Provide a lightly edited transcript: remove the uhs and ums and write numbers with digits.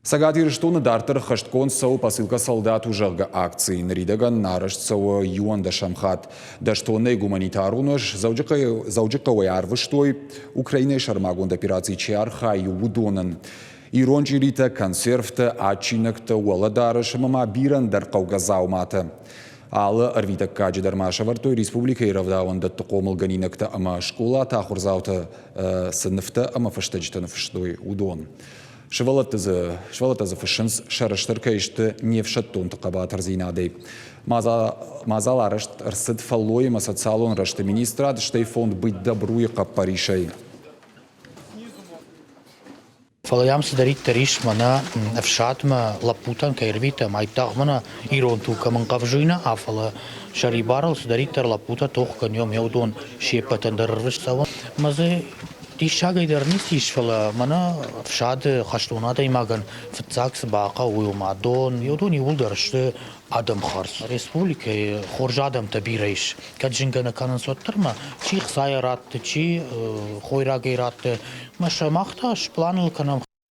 Цӕгат Ирыстоны дарддӕр ӕххӕстгонд цӕуы «Посылка солдату», зӕгъгӕ, акци. Ныридӕгӕн арӕзт цӕуы иуӕндӕсӕм хатт. Дӕстоннӕй гуманитарон ӕз Дзӕуджыхъӕуӕй арвыстой, Украинӕйы сӕрмагонд операцийы чи архайы, уыдонӕн. Ирон чъиритӕ, консервтӕ, адджинӕгтӕ, уӕлӕдарӕс ӕмӕ ма бирӕ ӕндӕр хъӕугӕ дзауматӕ. Алы ӕрвитӕггаджы дӕр ма сӕвӕрдтой республикӕйы рӕвдауӕндӕтты хъомылгӕнинӕгтӕ ӕмӕ скъолаты ахуырдзаутӕ цы нывтӕ ӕмӕ фыстӕджытӕ ныффыстой, уыдон. Сывӕллӕтты дзы, сывӕллӕттӕ дзы фыссынц, сӕрыстыр кӕй сты не фсӕддонты хъӕбатырдзинадӕй. Мадзал арӕзт ӕрцыд фӕллой ӕмӕ социалон рӕзты министрад, стӕй фонд «Быть добру»-йы хъӕппӕрисӕй. Фӕлӕ йӕм цыдӕриддӕр ис, мӕнӕ ӕфсадмӕ лӕппутӕн кӕй ӕрвитӕм, айдагъ мӕнӕ ирон туг кӕм ӕнхъӕвзуй нӕ, фӕлӕ сӕрибарыл цыдӕриддӕр лӕппутӕ тох кӕнӕм, уыдон се ппӕтӕн дӕр ӕрвыст цӕуӕм. Ӕмӕ дзы Диссагӕй дӕр ницы ис, фӕлӕ мӕнӕ ӕфсады хӕстон адӕймагӕн фыццаг цы бахъӕуы, уый ома дон, уыдон иууылдӕр сты адӕмхардз. Республикӕйы хорз адӕмтӕ бирӕ ис. Кӕд зынгӕ нӕ кӕнынц, уӕддӕр ма чи хцайӕ радты, чи хойрагӕй радты. Мӕ сӕ мах та спланыл кӕнӕм.